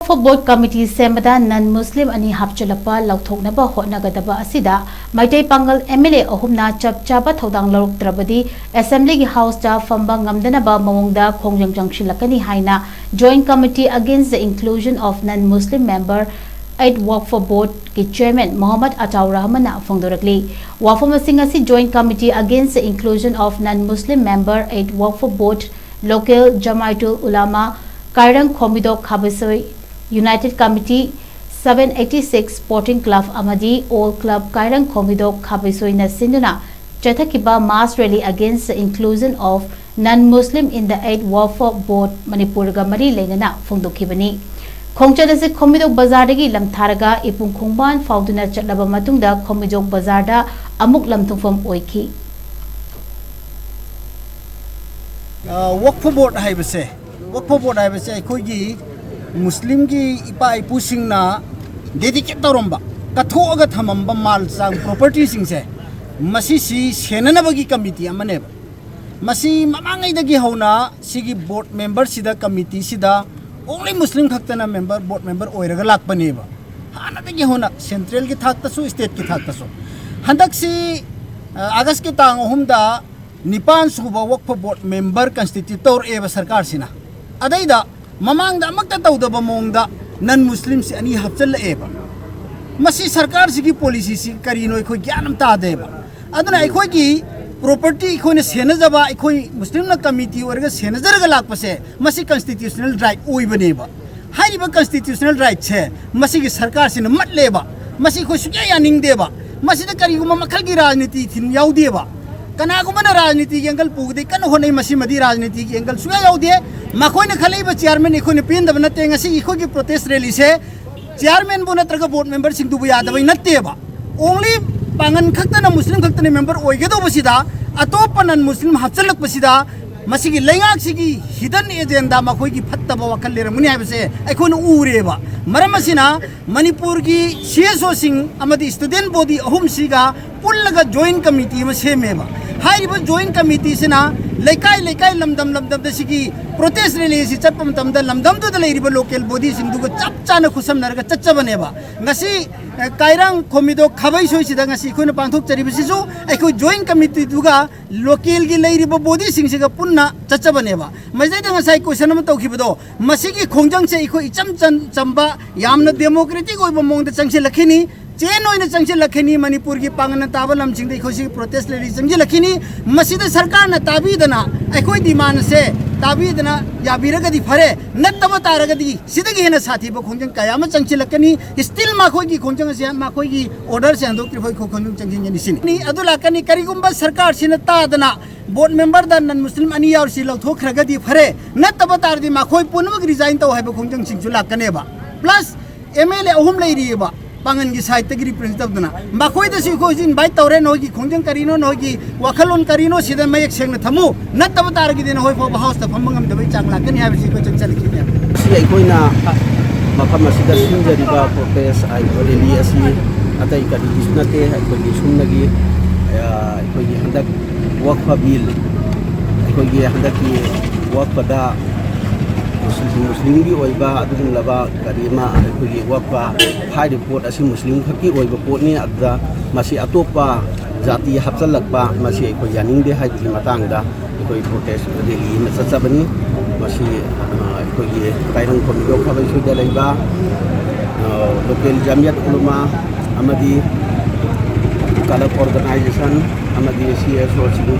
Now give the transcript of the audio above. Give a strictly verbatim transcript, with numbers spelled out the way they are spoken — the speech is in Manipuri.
ꯐꯨꯠꯕꯣꯜ ꯀꯃꯤꯇꯤ ꯁꯦꯝꯕꯗ ꯅꯟ ꯃꯨꯁꯂꯤꯝ ꯑꯅꯤ ꯍꯥꯞꯆꯤꯜꯂꯛꯄ ꯂꯧꯊꯣꯛꯅꯕ ꯍꯣꯠꯅꯒꯗꯕ ꯑꯁꯤꯗ ꯃꯩꯇꯩ ꯄꯥꯡꯒꯜ ꯑꯦꯝ ꯑꯦꯜ ꯑꯦ ꯑꯍꯨꯝꯅ ꯆꯞ ꯆꯥꯕ ꯊꯧꯗꯥꯡ ꯂꯧꯔꯛꯇ꯭ꯔꯕꯗꯤ ꯑꯦꯁꯦꯝꯕ꯭ꯂꯤꯒꯤ ꯍꯥꯎꯁꯇ ꯐꯝꯕ ꯉꯝꯗꯅꯕ ꯃꯑꯣꯡꯗ ꯈꯣꯡꯖꯪ ꯆꯪꯁꯤꯜꯂꯛꯀꯅꯤ ꯍꯥꯏꯅ Joint Committee Against the Inclusion of Non-Muslim Member at Waqf Board ꯀꯤ ꯆꯦꯌꯔꯃꯦꯟ ꯃꯣꯍꯝꯃꯗ ꯑꯇꯥꯎ ꯔꯍꯃꯟꯅ ꯐꯣꯡꯗꯣꯔꯛꯂꯤ꯫ ꯋꯥꯐꯝꯁꯤꯡ ꯑꯁꯤ Joint Committee Against the Inclusion of Non-Muslim Member at Waqf Board, Local Jamaitul Ulama, ꯀꯥꯏꯔꯪ ꯈꯣꯝꯕꯤꯗꯣꯛ ꯈꯥꯕꯩꯁꯣꯏ United Committee, seven eighty six Sporting Club ꯑꯃꯗꯤ All Club ꯀꯥꯏꯔꯪ ꯈꯣꯝꯕꯤꯗꯣꯛ ꯈꯥꯕꯩꯁꯣꯏꯅ ꯁꯤꯟꯗꯨꯅ ꯆꯠꯊꯈꯤꯕ Mass Rally Against the Inclusion of Non-Muslim in the Eight Waqf Board ꯃꯅꯤꯄꯨꯔꯒ ꯃꯔꯤ ꯂꯩꯅꯅ ꯐꯣꯡꯗꯣꯛꯈꯤꯕꯅꯤ꯫ ꯈꯣꯡꯆꯠ ꯑꯁꯤ ꯈꯣꯝꯕꯤꯗꯣꯛ ꯕꯖꯥꯔꯗꯒꯤ ꯂꯝꯊꯥꯔꯒ ꯏꯄꯨꯡ ꯈꯣꯡꯕꯥꯟ ꯐꯥꯎꯗꯨꯅ ꯆꯠꯂꯕ ꯃꯇꯨꯡꯗ ꯈꯣꯝꯕꯤꯗꯣꯛ ꯕꯖꯥꯔꯗ ꯑꯃꯨꯛ ꯂꯝꯊꯨꯡꯐꯝ ꯑꯣꯏꯈꯤ꯫ ꯋꯛꯐ ꯕꯣꯔꯗ ꯍꯥꯏꯕꯁꯦ, ꯋꯛꯐ ꯕꯣꯔꯗ ꯍꯥꯏꯕꯁꯦ ꯑꯩꯈꯣꯏꯒꯤ ꯃꯨꯁꯂꯤꯝꯒꯤ ꯏꯄꯥ ꯏꯄꯨꯁꯤꯡꯅ ꯗꯦꯗꯤꯀꯦꯠ ꯇꯧꯔꯝꯕ, ꯀꯠꯊꯣꯛꯑꯒ ꯊꯝꯃꯝꯕ ꯃꯥꯜ ꯆꯥꯡ ꯄ꯭ꯔꯣꯄꯔꯇꯤꯁꯤꯡꯁꯦ, ꯃꯁꯤꯁꯤ ꯁꯦꯟꯅꯅꯕꯒꯤ ꯀꯃꯤꯇꯤ ꯑꯃꯅꯦꯕ꯫ ꯃꯁꯤ ꯃꯃꯥꯡꯉꯩꯗꯒꯤ ꯍꯧꯅ ꯁꯤꯒꯤ ꯕꯣꯔꯗ ꯃꯦꯝꯕꯔꯁꯤꯗ, ꯀꯃꯤꯇꯤꯁꯤꯗ only ꯃꯨꯁꯂꯤꯝ ꯈꯛꯇꯅ ꯃꯦꯝꯕꯔ, ꯕꯣꯔꯗ ꯃꯦꯝꯕꯔ ꯑꯣꯏꯔꯒ ꯂꯥꯛꯄꯅꯦꯕ꯫ ꯍꯥꯟꯅꯗꯒꯤ ꯍꯧꯅ ꯁꯦꯟꯇ꯭ꯔꯦꯜꯒꯤ ꯊꯥꯛꯇꯁꯨ, ꯁ꯭ꯇꯦꯠꯀꯤ ꯊꯥꯛꯇꯁꯨ꯫ ꯍꯟꯗꯛꯁꯤ ꯑ, ꯑꯥꯒꯁꯀꯤ ꯇꯥꯡ ꯑꯍꯨꯝꯗ ꯅꯤꯄꯥꯟ ꯁꯨꯕ ꯋꯛꯐ ꯕꯣꯔꯗ ꯃꯦꯝꯕꯔ ꯀꯟꯁꯇꯤꯇ꯭ꯌꯨꯠ ꯇꯧꯔꯛꯑꯦꯕ ꯁꯔꯀꯥꯔꯁꯤꯅ꯫ ꯑꯗꯩꯗ ꯃꯃꯥꯡꯗ ꯑꯃꯠꯇ ꯇꯧꯗꯕ ꯃꯑꯣꯡꯗ ꯅꯟ ꯃꯨꯁꯂꯤꯝꯁꯤ ꯑꯅꯤ ꯍꯥꯞꯆꯤꯜꯂꯛꯑꯦꯕ꯫ ꯃꯁꯤ ꯁꯔꯀꯥꯔꯁꯤꯒꯤ ꯄꯣꯂꯤꯁꯤꯁꯤ ꯀꯔꯤꯅꯣ ꯑꯩꯈꯣꯏ ꯒ꯭ꯌꯥꯟ ꯑꯃ ꯇꯥꯗꯦꯕ꯫ ꯑꯗꯨꯅ ꯑꯩꯈꯣꯏꯒꯤ ꯄ꯭ꯔꯣꯄꯔꯇꯤ ꯑꯩꯈꯣꯏꯅ ꯁꯦꯟꯅꯖꯕ, ꯑꯩꯈꯣꯏ ꯃꯨꯁꯂꯤꯝꯅ ꯀꯃꯤꯇꯤ ꯑꯣꯏꯔꯒ ꯁꯦꯟꯅꯖꯔꯒ ꯂꯥꯛꯄꯁꯦ, ꯃꯁꯤ ꯀꯟꯁꯇꯤꯇ꯭ꯌꯨꯁꯅꯦꯜ ꯔꯥꯏꯠ ꯑꯣꯏꯕꯅꯦꯕ꯫ ꯍꯥꯏꯔꯤꯕ ꯀꯟꯁꯇꯤꯇ꯭ꯌꯨꯁꯅꯦꯜ ꯔꯥꯏꯠꯁꯦ ꯃꯁꯤꯒꯤ ꯁꯔꯀꯥꯔꯁꯤꯅ ꯃꯠꯂꯦꯕ꯫ ꯃꯁꯤ ꯑꯩꯈꯣꯏ ꯁꯨꯛꯌꯥ ꯌꯥꯅꯤꯡꯗꯦꯕ꯫ ꯃꯁꯤꯗ ꯀꯔꯤꯒꯨꯝꯕ ꯃꯈꯜꯒꯤ ꯔꯥꯖꯅꯤꯇꯤ ꯊꯤꯟ ꯌꯥꯎꯗꯦꯕ꯫ ꯀꯅꯥꯒꯨꯝꯕꯅ ꯔꯥꯖꯅꯤꯇꯤꯒꯤ ꯑꯦꯡꯒꯜ ꯄꯨꯒꯗꯤ ꯀꯟꯅ ꯍꯣꯠꯅꯩ, ꯃꯁꯤꯃꯗꯤ ꯔꯥꯖꯅꯤꯇꯤꯒꯤ ꯑꯦꯡꯒꯜ ꯁꯨꯛꯌꯥ ꯌꯥꯎꯗꯦ꯫ ꯃꯈꯣꯏꯅ ꯈꯜꯂꯛꯏꯕ ꯆꯤꯌꯥꯔꯃꯦꯟ ꯑꯩꯈꯣꯏꯅ ꯄꯦꯟꯗꯕ ꯅꯠꯇꯦ꯫ ꯉꯁꯤ ꯑꯩꯈꯣꯏꯒꯤ ꯄ꯭ꯔꯣꯇꯦꯁ ꯔꯦꯂꯤꯁꯦ ꯆꯤꯌꯥꯔꯃꯦꯟꯕꯨ ꯅꯠꯇ꯭ꯔꯒ ꯕꯣꯔꯗ ꯃꯦꯝꯕꯔꯁꯤꯡꯗꯨꯕꯨ ꯌꯥꯗꯕꯩ ꯅꯠꯇꯦꯕ꯫ ꯑꯣꯡꯂꯤ ꯄꯥꯡꯒꯟ ꯈꯛꯇꯅ, ꯃꯨꯁꯂꯤꯝ ꯈꯛꯇꯅ ꯃꯦꯝꯕꯔ ꯑꯣꯏꯒꯗꯧꯕꯁꯤꯗ ꯑꯇꯣꯞꯄ ꯅꯟ ꯃꯨꯁꯂꯤꯝ ꯍꯥꯞꯆꯤꯜꯂꯛꯄꯁꯤꯗ ꯃꯁꯤꯒꯤ ꯂꯩꯉꯥꯛꯁꯤꯒꯤ ꯍꯤꯗꯟ ꯑꯦꯖꯦꯟꯗꯥ, ꯃꯈꯣꯏꯒꯤ ꯐꯠꯇꯕ ꯋꯥꯈꯜ ꯂꯩꯔꯝꯒꯅꯤ ꯍꯥꯏꯕꯁꯦ ꯑꯩꯈꯣꯏꯅ ꯎꯔꯦꯕ꯫ ꯃꯔꯝ ꯑꯁꯤꯅ ꯃꯅꯤꯄꯨꯔꯒꯤ ꯁꯤ ꯑꯦꯁ ꯑꯣꯁꯤꯡ ꯑꯃꯗꯤ ꯁ꯭ꯇꯨꯗꯦꯟꯠ ꯕꯣꯗꯤ ꯑꯍꯨꯝꯁꯤꯒ ꯄꯨꯜꯂꯒ ꯖꯣꯏꯟꯠ ꯀꯃꯤꯇꯤ ꯑꯃ ꯁꯦꯝꯃꯦꯕ꯫ ꯍꯥꯏꯔꯤꯕ ꯖꯣꯏꯟꯠ ꯀꯃꯤꯇꯤꯁꯤꯅ ꯂꯩꯀꯥꯏ ꯂꯩꯀꯥꯏ, ꯂꯝꯗꯝ ꯂꯝꯗꯝꯗ ꯁꯤꯒꯤ protest rally ꯑꯁꯤ ꯆꯠꯄ ꯃꯇꯝꯗ ꯂꯝꯗꯝꯗꯨꯗ ꯂꯩꯔꯤꯕ local body ꯁꯤꯡꯗꯨꯒ ꯆꯞ ꯆꯥꯅ ꯈꯨꯠꯁꯝꯅꯔꯒ ꯆꯠꯆꯕꯅꯦꯕ꯫ ꯉꯁꯤ, ꯑ, ꯀꯥꯏꯔꯥꯡ ꯈꯣꯝꯃꯤꯗꯣ ꯈꯥꯕꯩ ꯁꯣꯏꯁꯤꯗ ꯉꯁꯤ ꯑꯩꯈꯣꯏꯅ ꯄꯥꯡꯊꯣꯛꯆꯔꯤꯕꯁꯤꯁꯨ ꯑꯩꯈꯣꯏ joint committeeꯗꯨꯒ local ꯒꯤ ꯂꯩꯔꯤꯕ body ꯁꯤꯡꯁꯤꯒ ꯄꯨꯟꯅ ꯆꯠꯆꯕꯅꯦꯕ꯫ ꯃꯁꯤꯗꯩꯗ ꯉꯁꯥꯏ question ꯑꯃ ꯇꯧꯈꯤꯕꯗꯣ, ꯃꯁꯤꯒꯤ ꯈꯣꯡꯖꯪꯁꯦ ꯑꯩꯈꯣꯏ ꯏꯆꯝ ꯆꯟ-, ꯆꯝꯕ, ꯌꯥꯝꯅ democratic ꯑꯣꯏꯕ ꯃꯑꯣꯡꯗ ꯆꯪꯁꯤꯜꯂꯛꯈꯤꯅꯤ, ꯆꯦꯟ ꯑꯣꯏꯅ ꯆꯪꯁꯤꯜꯂꯛꯈꯤꯅꯤ, ꯃꯅꯤꯄꯨꯔꯒꯤ ꯄꯥꯡꯒꯜꯅ ꯇꯥꯕ ꯂꯝꯁꯤꯡꯗ ꯑꯩꯈꯣꯏ ꯁꯤꯒꯤ protest rally ꯆꯪꯁꯤꯜꯂꯛꯈꯤꯅꯤ꯫ ꯃꯁꯤꯗ ꯁꯔꯀꯥꯔꯅ ꯇꯥꯕꯤꯗꯅ ꯑꯩꯈꯣꯏ demand ꯑꯁꯦ ꯇꯥꯕꯤꯗꯅ ꯌꯥꯕꯤꯔꯒꯗꯤ ꯐꯔꯦ, ꯅꯠꯇꯕ ꯇꯥꯔꯒꯗꯤ ꯁꯤꯗꯒꯤ ꯍꯦꯟꯅ ꯁꯥꯊꯤꯕ ꯈꯣꯡꯖꯪ ꯀꯌꯥ ꯑꯃ ꯆꯪꯁꯤꯜꯂꯛꯀꯅꯤ꯫ Still ꯃꯈꯣꯏꯒꯤ ꯈꯣꯡꯖꯪ ꯑꯁꯦ, ꯃꯈꯣꯏꯒꯤ order ꯁꯦ ꯍꯟꯗꯣꯛꯇ꯭ꯔꯤꯐꯥꯎ ꯑꯩꯈꯣꯏ ꯈꯣꯡꯖꯪ ꯆꯪꯁꯤꯟꯒꯅꯤ ꯁꯤꯅꯤ꯫ ꯑꯗꯨ ꯂꯥꯛꯀꯅꯤ꯫ ꯀꯔꯤꯒꯨꯝꯕ ꯁꯔꯀꯥꯔꯁꯤꯅ ꯇꯥꯗꯅ board member ꯗ non Muslim ꯑꯅꯤ ꯌꯥꯎꯔꯤꯁꯤ ꯂꯧꯊꯣꯛꯈ꯭ꯔꯒꯗꯤ ꯐꯔꯦ, ꯅꯠꯇꯕ ꯇꯥꯔꯗꯤ ꯃꯈꯣꯏ ꯄꯨꯝꯅꯃꯛ resign ꯇꯧ ꯍꯥꯏꯕ ꯈꯣꯡꯖꯪꯁꯤꯡꯁꯨ ꯂꯥꯛꯀꯅꯦꯕ꯫ Plus MLA ꯑꯍꯨꯝ ꯂꯩꯔꯤꯑꯕ ꯄꯥꯡꯒꯟꯒꯤ side ꯇꯒꯤ represent ꯇꯧꯗꯅ, ꯃꯈꯣꯏꯗꯁꯨ ꯑꯩꯈꯣꯏ ꯍꯧꯖꯤꯛ invite ꯇꯧꯔꯦ꯫ ꯅꯣꯏꯒꯤ ꯈꯣꯡꯖꯪ ꯀꯔꯤꯅꯣ, ꯅꯣꯏꯒꯤ ꯋꯥꯈꯜꯂꯣꯟ ꯀꯔꯤꯅꯣ, ꯁꯤꯗ ꯃꯌꯦꯛ ꯁꯦꯡꯅ ꯊꯝꯃꯨ, ꯅꯠꯇꯕ ꯇꯥꯔꯒꯗꯤ ꯅꯈꯣꯏ ꯐꯥꯎꯕ house ꯇ ꯐꯝꯕ ꯉꯝꯗꯕꯒꯤ ꯆꯥꯡ ꯂꯥꯛꯀꯅꯤ ꯍꯥꯏꯕꯁꯤ ꯑꯩꯈꯣꯏ ꯆꯪꯁꯤꯜꯂꯛꯈꯤꯅꯦꯕ꯫ ꯉꯁꯤ ꯑꯩꯈꯣꯏꯅ ꯃꯐꯝ ꯑꯁꯤꯗ ꯁꯤꯟꯖꯔꯤꯕ protest ꯍꯥꯏꯔꯤꯕ rally ꯑꯁꯤ ꯑꯇꯩ ꯀꯔꯤꯒꯤꯁꯨ ꯅꯠꯇꯦ, ꯑꯩꯈꯣꯏꯒꯤ ꯁꯨꯝꯅꯒꯤ, ꯑ, ꯑꯩꯈꯣꯏꯒꯤ ꯍꯟꯗꯛ ꯋꯛꯐ bill, ꯑꯩꯈꯣꯏꯒꯤ ꯍꯟꯗꯛꯀꯤ ꯋꯛꯐꯗ ꯃꯨꯁꯂꯤꯝ, ꯃꯨꯁꯂꯤꯝꯒꯤ ꯑꯣꯏꯕ ꯑꯗꯨꯒꯨꯝꯂꯕ ꯀꯔꯤ ꯑꯃ, ꯑꯩꯈꯣꯏꯒꯤ ꯋꯛꯐ ꯍꯥꯏꯔꯤꯕ ꯄꯣꯠ ꯑꯁꯤ ꯃꯨꯁꯂꯤꯝ ꯈꯛꯀꯤ ꯑꯣꯏꯕ ꯄꯣꯠꯅꯤ, ꯑꯗꯨꯗ ꯃꯁꯤ ꯑꯇꯣꯞꯄ ꯖꯥꯇꯤ ꯍꯥꯞꯆꯤꯜꯂꯛꯄ, ꯃꯁꯤ ꯑꯩꯈꯣꯏ ꯌꯥꯅꯤꯡꯗꯦ ꯍꯥꯏꯕꯒꯤ ꯃꯇꯥꯡꯗ ꯑꯩꯈꯣꯏ protest rally ꯑꯃ ꯆꯠꯆꯕꯅꯤ꯫ ꯃꯁꯤ, ꯑ, ꯑꯩꯈꯣꯏꯒꯤ ꯀꯥꯏꯔꯪ ꯈꯣꯝꯃꯤꯗꯣ ꯈꯥꯕꯩꯁꯣꯏꯗ ꯂꯩꯕ, ꯑ, local ꯖꯥꯃꯤꯌꯠ ꯎꯂꯃꯥ ꯑꯃꯗꯤ club organization ꯑꯃꯗꯤ CSO ꯁꯤꯡ